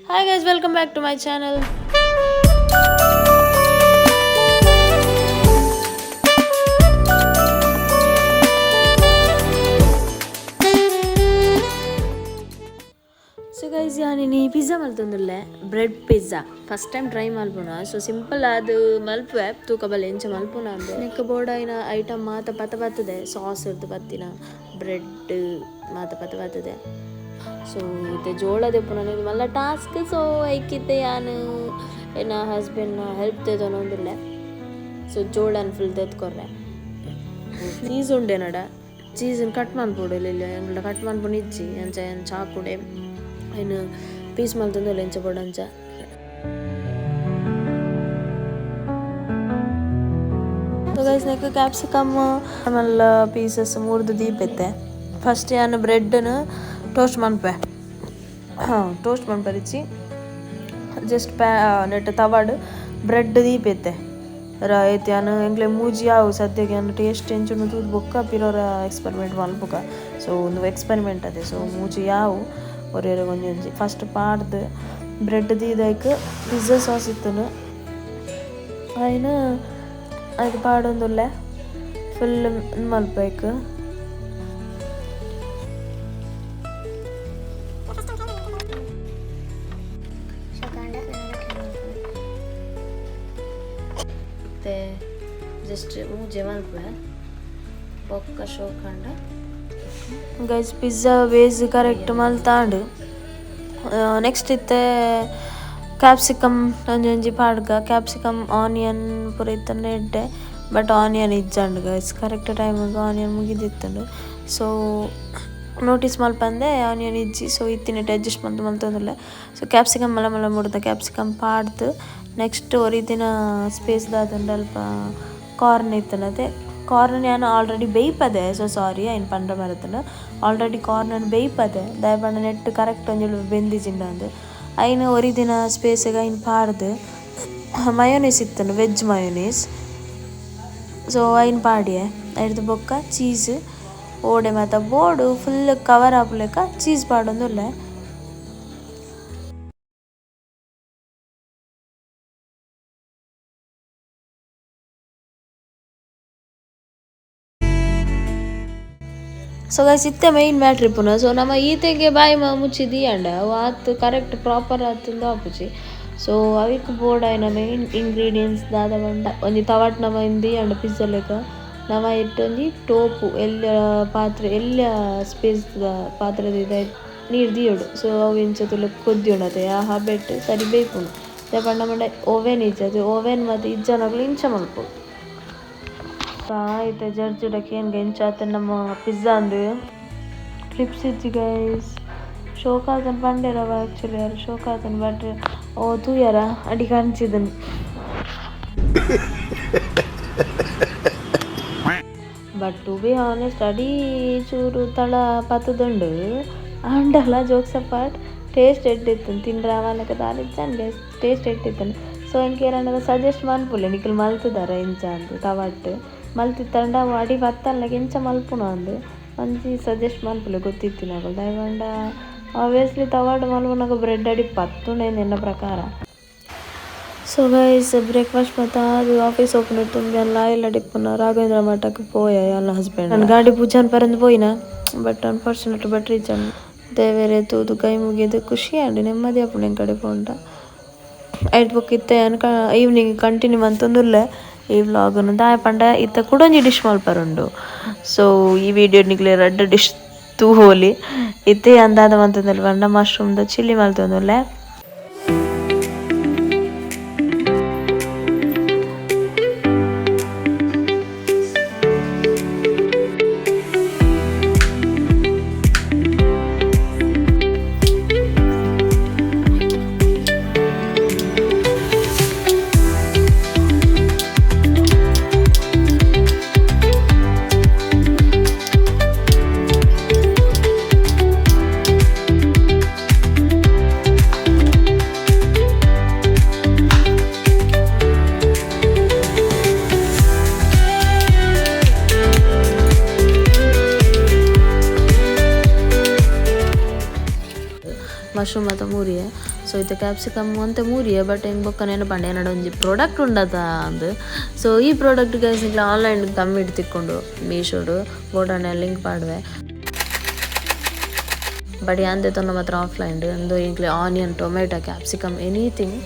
Hi guys, welcome back to my channel. So guys, ಯಾನಿನಿ pizza ಮಲ್ತೊಂದುಲ್ಲೆ, bread pizza. First time try ಮಲ್ಪುನ. So simple ಆದ್ ಮಲ್ಪುವೆ, ತೂಕ ಬಲೆ ಎಂಚ ಮಲ್ಪುನ ಅಂದ್. ನೆಕ್ಕ್ ಬೋಡಾಯಿನ ಐಟಮ್ ಮಾತ ಪತ ಬತ್ತದೆ, ಸಾಸ್ ಇರ್ದು ಬತ್ತಿನ ಬ್ರೆಡ್ ಮಾತ ಪತ ಬತ್ತದೆ. ಸೊ ಇತ್ತೆ ಜೋಳ ದೆಪ್ಪುನ ಮಲ್ಲ ಟಾಸ್ಕ್. ಸೊ ಐಕಿತ್ತೆ ಯಾನ್ ಎನ್ನ ಹಸ್ಬೆಂಡ್ ಹೆಲ್ಪ್ ದೆತೊನೊಂದುಲ್ಲೆ. ಸೊ ಜೋಳನ್ ಫುಲ್ ದೆತ್ಕೊರ್ರೆ. ಚೀಸ್ ಉಂಡೆ ನಡ ಚೀಸನ್ ಕಟ್ ಮನ್ಪೊಡು. ಇಲ್ಲ ಎಂಕಲ್ಡ ಕಟ್ ಮನ್ಪುನ ಇಜ್ಜಿ. ಅಂಚ ಯಾನ್ ಚಾಕುಡೆ ಐನ್ ಪೀಸ್ ಮಲ್ತೊಂದುಲ್ಲೆ ಎಂಚ ಬೋಡು ಅಂಚ. ಸೊ ಗೈಸ್, ನೆಕ್ಕ್ ಕ್ಯಾಪ್ಸಿಕಮ್ ಮಲ್ಲ ಪೀಸಸ್ ಮೂರ್ದು ದೀಪೆತ್ತೆ. ಫಸ್ಟ್ ಯಾನ್ ಬ್ರೆಡ್ನ್ ಟೋಸ್ಟ್ ಮನ್ಪೆ. ಟೋಸ್ಟ್ ಮನ್ಪರಿಚಿ, ಜಸ್ಟ್ ಪ್ಯಾ ನೆಟ್ ತವಾಡ್ ಬ್ರೆಡ್ ದೀಪೆತ್ತೆ. ಏತ್ ಯಾನ್ ಎಂಕ್ಲೆ ಮೂಜಿ ಆವು. ಸದ್ಯಕ್ಕೆ ಯಾನ್ ಟೇಸ್ಟ್ ಎಂಚ ತೂದು ಬೊಕ್ಕ ಪಿರೊರ ಎಕ್ಸ್ಪೆರಿಮೆಂಟ್ ಮಲ್ಪುಗ. ಸೊ ಉಂದು ಎಕ್ಸ್ಪೆರಿಮೆಂಟ್ ಅದೇ. ಸೊ ಮೂಜಿ ಯಾವು, ಒರಿಯರೆ ಒಂಜಿ ಒಂಜಿ ಫಸ್ಟ್ ಪಾಡ್ದು ಬ್ರೆಡ್ ದೀದೈಕ್ ಪಿಜ್ಜಾ ಸಾಸ್ ಇತ್ತುನು, ಐನ್ ಐಕ್ ಪಾಡೊಂದುಲ್ಲೆ. ಫುಲ್ ಮಲ್ಪೈಕ್. ಇತ್ತೆ ಜಸ್ಟ್ ಮೂಜೆ ಮಲ್ಪುವೆ ಬೊಕ್ಕ ಶೋಕಂಡ. ಗೈಸ್, ಪಿಜ್ಜಾ ಬೇಸ್ ಕರೆಕ್ಟ್ ಮಲ್ತಾಂಡ್. ನೆಕ್ಸ್ಟ್ ಇತ್ತೆ ಕ್ಯಾಪ್ಸಿಕಮ್ ಒಂಜಿ ಒಂಜಿ ಪಾಡ್ಗ. ಕ್ಯಾಪ್ಸಿಕಮ್, ಆನಿಯನ್ ಪೂರ ಇತ್ತಂಡ ಎಡ್ಡೆ, ಬಟ್ ಆನಿಯನ್ ಇಜ್ಜಂಡ್ ಗೈಸ್. ಕರೆಕ್ಟ್ ಟೈಮಿಗೆ ಆನಿಯನ್ ಮುಗಿದಿತ್ತುಂಡು. ಸೊ ನೋಟಿಸ್ ಮಲ್ಪಂದೆ ಆನಿಯನ್ ಇಜ್ಜಿ. ಸೊ ಇತ್ತಿನೆಟ್ ಅಡ್ಜಸ್ಟ್ ಮಲ್ತು ಮಲ್ತೊಂದುಲ್ಲೆ. ಸೊ ಕ್ಯಾಪ್ಸಿಕಮ್ ಮಲ್ಲ ಮಲ್ಲ ಮುರ್ದ ಕ್ಯಾಪ್ಸಿಕಮ್ ಪಾಡ್ದು, ನೆಕ್ಸ್ಟ್ ಒರಿದಿನ ಸ್ಪೇಸ್ ದಾದಂಡ ಅಲ್ಪ ಕಾರ್ನ್ ಇತ್ತನತೆ. ಕಾರ್ನ್ ಯಾನ್ ಆಲ್ರೆಡಿ ಬೇಯ್ಪದೆ. ಸೊ ಸಾರಿ, ಐನ್ ಪಂಡ ಮರತನ, ಆಲ್ರೆಡಿ ಕಾರ್ನ್ ಬೇಯ್ಪದೆ. ದಾಯೆ ಪಂಡ ನೆಟ್ ಕರೆಕ್ಟ್ ಒಂಜಿ ಬೆಂದಿಜಿಂಡ ಅಂದ್. ಐನ್ ಒರಿದಿನ ಸ್ಪೇಸ್ಗ್ ಐನ್ ಪಾಡ್ದು, ಮಯೋನೀಸ್ ಇತ್ತುಂಡು, ವೆಜ್ ಮಯೋನೀಸ್, ಸೊ ಐನ್ ಪಾಡಿಯೆ. ಐರ್ದ್ ಬೊಕ್ಕ ಚೀಸ್ ಓಡೆ ಮಾತ ಬೋಡು ಫುಲ್ ಕವರ್ ಆಪುಲೆಕ ಚೀಸ್ ಪಾಡೊಂದುಲ್ಲೆ. ಸೊ ಗೈಸ್, ಇತ್ತೆ ಮೈನ್ ಮ್ಯಾಟ್ರ್ ಇಪ್ಪುನ. ಸೊ ನಮ ಈತೆಗೆ ಬಾಯಿ ಮುಚ್ಚಿ ದೀಯಂಡ ಅವು ಆತ್ ಕರೆಕ್ಟ್ ಪ್ರಾಪರ್ ಆತುಂದು ಆಪುಜಿ. ಸೊ ಅವಿಕ್ ಬೋಡಾಯಿನ ಮೈನ್ ಇಂಗ್ರೀಡಿಯೆಂಟ್ಸ್ ದಾದ ಪಂಡ, ಒಂಜಿ ತವಾಟ್ ನಮ ಐನ್ ದೀಯಂಡ ಪಿಜ್ಜಾ ಲೆಕ, ನಮ ಐಟ್ ಒಂಜಿ ಟೋಪು ಎಲ್ಯ ಪಾತ್ರೆ, ಎಲ್ಯ ಸ್ಪೇಸ್ ದ ಪಾತ್ರೆ ದೀದ್ ನೀರ್ ದೀಯೊಡು. ಸೊ ಅವು ಎಂಚ ತೂಲೆ ಕೊದ್ಯುಂಡು ಅತೆ, ಆ ಹಬೆಟ್ ಸರಿ ಬೇಯ್ಪುಂಡು. ದಾಯೆ ಪಂಡ ನಮಡ ಓವೆನ್ ಇಜ್ಜಿ ಅತೆ. ಓವೆನ್ ಮಾತ ಇಜ್ಜನಕುಲು ಇಂಚ ಮಲ್ಪೊಡು. ಇತ್ತೆ ಜಡ್ಜ್ ಕೇನ್ಗ ಎಂಚ ಆತುಂಡು ನಮ್ಮ ಪಿಜ್ಜಾ ಅಂದ್. ಕ್ಲಿಪ್ಸ್ ಇಜ್ಜಿ ಗೈಸ್. ಶೋಕ್ ಆತುಂಡು ಪಂಡೆರವ. ಆಕ್ಚುಲಿ ಅರ್ ಶೋಕ್ ಆತುಂಡು, ಬಟ್ ಓ ತೂಯರ ಅಡಿ ಕಂಚಿದನು. ಬಟ್ ಟು ಬಿ ಆನೆಸ್ಟ್, ಅಡಿ ಚೂರು ತಳ ಪತ್ತುದುಂಡು. ಆಂಡಲ ಜೋಕ್ಸ್ ಅಪಾರ್ಟ್, ಟೇಸ್ಟ್ ಎಡ್ಡೆ ಇತ್ತುಂಡು. ತಿಂಡ್ರೆ ಆವಲೆಕ ದಾಲ ಇಜ್ಜಂಡ್ ಗೈಸ್, ಟೇಸ್ಟ್ ಎಡ್ಡೆ ಇತ್ತುಂಡು. ಸೊ ಎಂಕ್ ಏರಾಂಡಲ ಸಜೆಸ್ಟ್ ಮನ್ಪುಲೆ, ನಿಕುಲು ಮಲ್ತುದರ ಎಂಚ ಅಂದ್. ತವಾಟ್ ಮಲ್ತಿತ್ತಂಡ ಅವು ಅಡಿ ಪತ್ತನ್ಲೆಕ ಎಂಚ ಮಲ್ಪುನ ಅಂದ್ ಒಂಜಿ ಸಜೆಸ್ಟ್ ಮನ್ಪುಲೆ ಗೊತ್ತಿತ್ತಿನಕುಲು. ದಾಯೆ ಪಂಡ ಆಬ್ವಿಯಸ್ಲಿ ತವಾಡ್ ಮಲ್ಪುನಗ ಬ್ರೆಡ್ ಅಡಿ ಪತ್ತುಂಡು ಎನ್ನ ಪ್ರಕಾರ. ಸೊ ಗೈಸ್, ಬ್ರೇಕ್ಫಾಸ್ಟ್ ಮಾತ ಆದ್ ಆಫೀಸ್ ಓಪನ್ ತುಂಬಿ ಲಾಯಿಲಡ್ ಇಪ್ಪುನ ರಾಘವೇಂದ್ರ ಮಠಕ್ಕೆ ಪೋಯ ಯಾನ್ ಹಸ್ಬೆಂಡ್. ಯಾನ್ ಗಾಡಿ ಪೂಜಾನ್ ಪರಂದ್ ಪೋಯಿನ, ಬಟ್ ಅನ್ಫಾರ್ಚುನೇಟ್ ಬಟ್ರ್ ಇಜ್ಜಂಡ್. ದೇವೆರೆ ತೂದು ಕೈ ಮುಗಿದು ಖುಷಿ ಆಂಡ್, ನೆಮ್ಮದಿ ಆಪುಂಡು ಎಂಕ್ ಪೋಂಡ. ಐಟ್ ಬೊಕ್ಕ ಇತ್ತೆ ಯಾನ್ ಈವ್ನಿಂಗ್ ಕಂಟಿನ್ಯೂ ಮಂತೊಂದುಲ್ಲೆ ಈ ವ್ಲಾಗ್. ದಾಯೆ ಪಂಡ ಇತ್ತೆ ಕುಡೊಂಜಿ ಡಿಶ್ ಮಲ್ಪರುಂಡು. ಸೊ ಈ ವಿಡಿಯೋ ನಿಕ್ಲೆ ರಡ್ಡ್ ಡಿಶ್ ತೂವೊಲಿ. ಇತ್ತೆ ಯಾನ್ ದಾದ ಮಂತೊಂದುಲ್ಲೆ ಪಂಡ, ಮಶ್ರೂಮ್ ದ ಚಿಲ್ಲಿ ಮಲ್ತೊಂದುಲ್ಲೆ. ಮಶ್ರೂಮ್ ಮಾತ ಮೂರಿಯೆ. ಸೊ ಸೊ ಇತ್ತೆ ಕ್ಯಾಪ್ಸಿಕಮ್ ಒಂತೆ ಮೂರಿಯೆ ಬಟ್ ಎಂಕ್ ಬೊಕ್ಕ ನೆನಪಂಡ ಎನ್ನಡ ಒಂಜಿ ಪ್ರಾಡಕ್ಟ್ ಉಂಡತ ಅಂದ್. ಸೊ ಈ ಪ್ರಾಡಕ್ಟ್ ಗೈಸ್ ನಿಕ್ಲೆ ಆನ್ಲೈನ್ ಕಮ್ಮಿಡ್ ತಿಕ್ಕೊಂಡು ಮೀಶೋಡು ಬೋಡಾಂಡ ಲಿಂಕ್ ಪಾಡುವೆ. ಬಟ್ ಯಾನ್ ದೆತೊನ್ನ ಮಾತ್ರ ಆಫ್ಲೈನ್ ಉಂದು ಎಂಕ್ಲೆ ಆನಿಯನ್ ಟೊಮೆಟೊ ಕ್ಯಾಪ್ಸಿಕಮ್ ಎನಿಥಿಂಗ್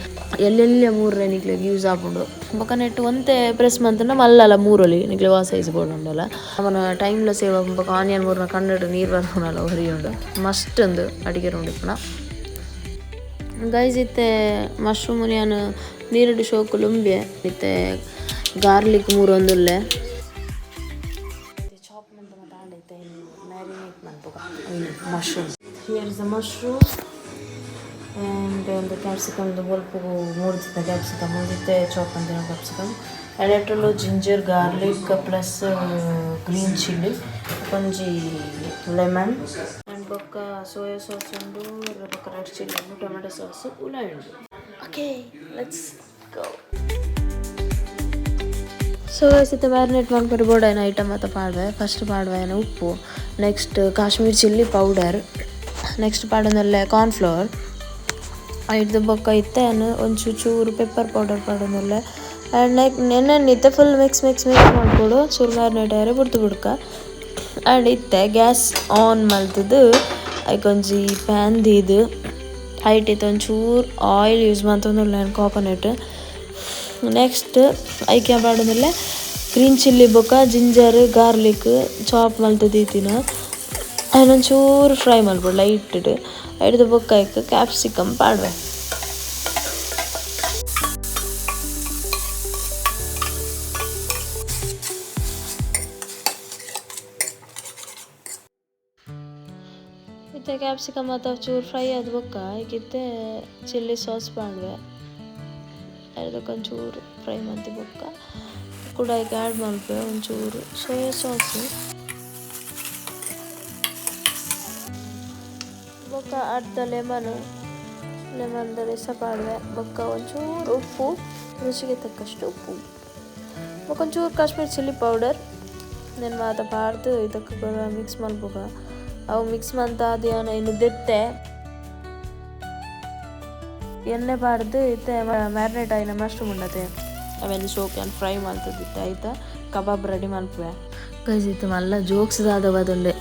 ಎಲ್ಲೆಲ್ಲ ಮೂರ್ರೆ ನಿಕ್ಲೆಗ್ ಯೂಸ್ ಆಪುಂಡು. ಬೊಕ ನೆಟ್ಟ್ ಒಂತೆ ಪ್ರೆಸ್ ಮಂತುಂಡ ಮಲ್ಲಲ ಮೂರೊಲಿ ನಿಕ್ಲೆ ವಾ ಸೈಜ್ ಬೋಡಾಂಡಲ. ನಮನ ಟೈಮ್ಲ ಸೇವ್ ಆಪುಂಡು ಬೊಕ ಆನಿಯನ್ ಮೂರ್ನ ಕಣ್ಣುಡು ನೀರ್ ಬರ್ಪುನಲ ಒರಿಯುಂಡು. ಮಸ್ತ್ ಉಂದು ಅಡಿಗೆ ರೂಮ್ ಇಪ್ಪುನ. ಗೈಸ್ ಇತ್ತೆ ಮಶ್ರೂಮ್ ಯಾನ್ ನೀರುಡು ಶೋಕು ಲುಂಬೆ ಇತ್ತೆ ಗಾರ್ಲಿಕ್ ಮೂರೊಂದುಲ್ಲೆ. ಚಾಪ್ ಮಂತ್ ಮಾತ ಆಂಡ್ ಇತ್ತೆ marinate ಮನ್ಪುಗ mushroom. Here is the mushroom and the capsicum, the ಬೊಲ್ಪುಗು ಮೂರ್ದಿತ್ತ capsicum ಇತ್ತೆ ಚಾಪ್ ಮಂತಿನ capsicum and ಎಟ್ಟುಲು ginger garlic plus green chilli ಒಂಜಿ ಲೆಮನ್ and ಬೊಕ್ಕ ಸೋಯಾ ಸಾಸ್ ಉಂಡು ಬೊಕ್ಕ ರೆಡ್ ಚಿಲ್ಲಿ ಉಂಡು ಟೊಮೆಟೊ ಸಾಸ್ ಉಲ ಉಂಡು. Okay, let's go. So guys, ಇತ್ತೆ ಮ್ಯಾರಿನೇಟ್ ಮನ್ಪೆರೆ ಬೋಡಾಯಿನ ಐಟಮ್ ಮಾತ ಪಾಡ್ವೆ. ಫಸ್ಟ್ ಪಾಡ್ವೆ ಉಪ್ಪು, next Kashmir chilli powder, next ಪಾಡೊಂದುಲ್ಲೆ ಕಾರ್ನ್ ಫ್ಲೋರ್. ಐಡ್ದ್ ಬೊಕ್ಕ ಇತ್ತೆ ಯಾನ್ ಒಂಚೂರು ಚೂರು ಪೆಪ್ಪರ್ ಪೌಡರ್ ಪಾಡೊಂದುಲ್ಲೆ. ಆ್ಯಂಡ್ ಲೈಕ್ ನೆನ್ನೆನ್ ಇತ್ತೆ ಫುಲ್ ಮಿಕ್ಸ್ ಮಿಕ್ಸ್ ಮಿಕ್ಸ್ ಮಲ್ಪೊಡು, ಚೂರು ಮ್ಯಾರಿನೇಟ್ ಆಯೆರೆ ಬುಡ್ದು ಬುಡ್ಕ. ಆ್ಯಂಡ್ ಇತ್ತೆ ಗ್ಯಾಸ್ ಆನ್ ಮಲ್ತುದು ಐಕೊಂಜಿ ಪ್ಯಾನ್ ದೀದ್ ಐಟ್ ಇತ್ತೆ ಒಂಚೂರು ಆಯಿಲ್ ಯೂಸ್ ಮಂತೊಂದುಲ್ಲೆ ಯಾನ್ ಕೋಕೋನಟ್. ನೆಕ್ಸ್ಟ್ ಐಕೆ ಪಾಡೊಂದುಲ್ಲೆ ಗ್ರೀನ್ ಚಿಲ್ಲಿ ಬೊಕ್ಕ ಜಿಂಜರ್ ಗಾರ್ಲಿಕ್ ಚಾಪ್ ಮಲ್ತ್ ದೀತಿನ. ಐನ್ ಒಂಚೂರು ಫ್ರೈ ಮಲ್ಪೊಡು ಲೈಟ್ ಡ್. ಐಡ್ದ್ ಬೊಕ್ಕ ಐಕ್ ಕ್ಯಾಪ್ಸಿಕಮ್ ಪಾಡ್ವೆ. ಇತ್ತೆ ಕ್ಯಾಪ್ಸಿಕಮ್ ಮಾತ ಚೂರು ಫ್ರೈ ಆದ್ ಬೊಕ್ಕ ಐಕ್ ಇತ್ತೆ ಚಿಲ್ಲಿ ಸಾಸ್ ಪಾಡ್ವೆ. ಐಡ್ದ್ ಒಂಚೂರು ಫ್ರೈ ಮಂತಿ ಬೊಕ್ಕ ಕುಡ ಐಕ್ ಆ್ಯಡ್ ಮನ್ಪುವೆ ಒಂಚೂರು ಸೋಯಾ ಸಾಸ್. ಬೊಕ್ಕ ಅರ್ಧ ಲೆಮನ್ ಲೆಮನ್ ದ ರಸ ಪಾಡ್ವೆ. ಬೊಕ್ಕ ಒಂಚೂರು ಉಪ್ಪು, ರುಚಿಗೆ ತಕ್ಕಷ್ಟು ಉಪ್ಪು, ಬೊಕ್ಕ ಒಂಚೂರು ಕಾಶ್ಮೀರ್ ಚಿಲ್ಲಿ ಪೌಡರ್. ನೆನ್ ಮಾತ ಪಾಡ್ದ್ ಇದಕ್ಕೆ ಪೂರ ಮಿಕ್ಸ್ ಮನ್ಪುಗ. ಅವು ಮಿಕ್ಸ್ ಮಂತಾದ್ ಯಾನ್ ಐನ್ ದೆತ್ತೆ ಎಣ್ಣೆ ಪಾಡ್ದ್ ಇತ್ತೆ ಮ್ಯಾರಿನೇಟ್ ಆಯಿನ ಮಶ್ರೂಮ್ ಉಂಡತೆ ಅವೆನ್ ಶೋಕ್ ಯಾನ್ ಫ್ರೈ ಮಲ್ತುದಿತ್ತೆ ಐತ ಕಬಾಬ್ ರೆಡಿ ಮನ್ಪುವೆ. ಗೈಸ್ ಇತ್ತೆ ಮಲ್ಲ ಜೋಕ್ಸ್ ದಾದ ಬತ್ತುಂಡೆ.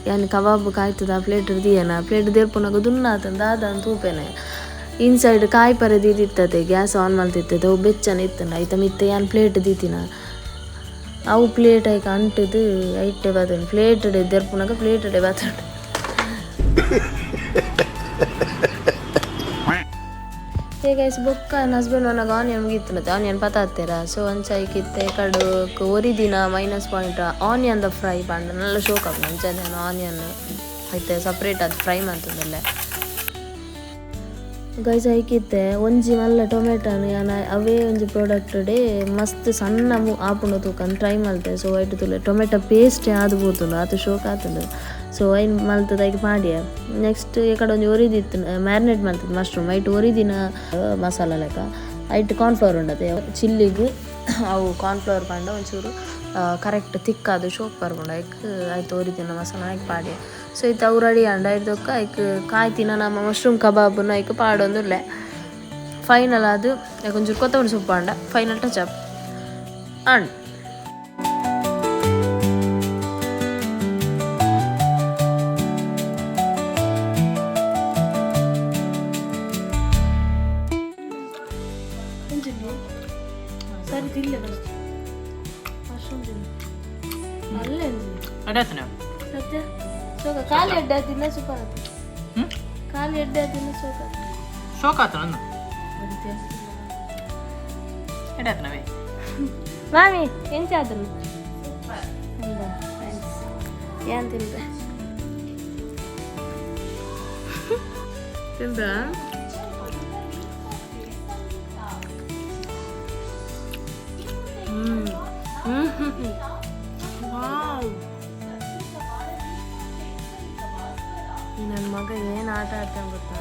ಯಾನ್ ಕಬಾಬ್ ಕಾಯ್ತದ ಪ್ಲೇಟ್ ದೀಯನ ಪ್ಲೇಟ್ ದೇರ್ಪುನಗ ದುನ್ನ ಆತುಂಡು ದಾದ ಅಂದ್ ತೂಪೆನೆ. ಇನ್ಸೈಡ್ ಕಾಯಿ ಪರೆ ದೀದಿತ್ತತೆ ಗ್ಯಾಸ್ ಆನ್ ಮಲ್ತಿತ್ತತೆ ಅವು ಬೆಚ್ಚನೆ ಇತ್ತುಂಡು ಐತ ಮಿತ್ತ್ ಯಾನ್ ಪ್ಲೇಟ್ ದೀತಿನ ಅವು ಪ್ಲೇಟ್ ಐಕ್ ಅಂಟುದು ಐಟೆ ಬತ್ತುಂಡು ಪ್ಲೇಟ್ ದೆರ್ಪುನಗ ಪ್ಲೇಟ್ ಡೇ ಬತ್ತುಂಡು. ಹೇ ಗೈಸ್, ಬೊಕ್ಕ ಎನ್ನ ಹಸ್ಬೆಂಡ್ ಬನ್ನಗ ಆನಿಯನ್ ಮುಗಿತ್ತುಂಡತೆ ಆನಿಯನ್ ಪತಾತ್ತೆರ. ಸೊ ಅಂಚ ಐಕ್ ಇತ್ತೆ ಕಡುಕ್ ಒರಿದಿನ ಮೈನಸ್ ಪಾಯಿಂಟ್ ಆನಿಯನ್ ದ ಫ್ರೈ ಪಂಡ ನಲ್ಲ ಶೋಕ್ ಆಪುಂಡು. ಅಂಚನೆ ಯಾನ್ ಆನಿಯನ್ ಇತ್ತೆ ಸಪ್ರೇಟ್ ಆದ್ ಫ್ರೈ ಮಂತೊಂದುಲ್ಲೆ. ಗೈಸ್, ಐಕ್ ಇತ್ತೆ ಒಂಜಿ ಮಲ್ಲ ಟೊಮೆಟೊನು ಯಾನ್ ಅವೇ ಒಂಜಿ ಪ್ರಾಡಕ್ಟ್ ಡೇ ಮಸ್ತ್ ಸಣ್ಣ ಆಪುಂಡು ತೂಕಂದ್ ಟ್ರೈ ಮಲ್ತೆ. ಸೊ ಐಟ್ ತೂಲೆ ಟೊಮೆಟೊ ಪೇಸ್ಟ್ ಆದ್ ಪೋತುಂಡು ಆತ್ ಶೋಕ್ ಆತುಂಡು. ಸೊ ಐನ್ ಮಲ್ತುದು ಐಕ್ ಪಾಡ್ಯೆ. ನೆಕ್ಸ್ಟ್ ಎಕಡೆ ಒಂಜಿ ಒರಿದಿತ್ತು ಮ್ಯಾರಿನೇಟ್ ಮಲ್ತುದು ಮಶ್ರೂಮ್ ಐಟ್ ಒರಿದಿನ ಮಸಾಲ ಲೆಕ್ಕ ಐಟ್ ಕಾರ್ನ್ಫ್ಲವರ್ ಉಂಡತೆ ಚಿಲ್ಲಿಗ್ ಅವು ಕಾರ್ನ್ಫ್ಲವರ್ ಪಂಡ ಒಂಚೂರು ಕರೆಕ್ಟ್ ತಿಕ್ಕಾದ್ ಶೋಕ್ ಬರ್ಪುಂಡು. ಐಕ್ ಐತ ಒರಿದಿನ ಮಸಾಲ ಐಕ್ ಪಾಡ್ಯೆ. ಸೊ ಇತ್ತೆ ಅವು ರೆಡಿ ಆಂಡ್. ಐಡ್ದ್ ಐಕ್ ಕಾಯ್ತಿನ ನಮ್ಮ ಮಶ್ರೂಮ್ ಕಬಾಬ್ನ ಐಕ್ ಪಾಡೊಂದುಲ್ಲೆ. ಫೈನಲ್ ಆದ್ ಐಕ್ ಒಂಚೂರು ಕೊತ್ತಂಬರಿ ಸೊಪ್ಪು ಪಾಂಡ ಫೈನಲ್ ಟಚ್ ಅಪ್ ಆಂಡ್. ಸರಿ ತಿನ್ಲೆ ಫಸ್ಟ್ ಮಶ್ರೂಮ್ ತಿನ್ನು ಅಲ್ಲೇ. ಅಡ್ಡಾತನ. ಸತ್ಯ ಶೋಕ ಖಾಲಿ ಎಡ್ಡೆ ತಿನ್ನ ಸೂಪರ್ ಆತು. ಖಾಲಿ ಎಡ್ಡೆ ತಿನ್ನ ಶೋಕ. ಶೋಕ್ ಆತನ ಎಡ್ಡಾತನವೇ. ಮಾಮಿ ಎಂಚ ಆತನು? ಏನ್ ತಿಂದೆ ತಿಂದ? ವಾವ್, ನನ್ನ ಮಗ ಏನು ಆಟ ಆಡ್ತಾನೆ ಗೊತ್ತಾ?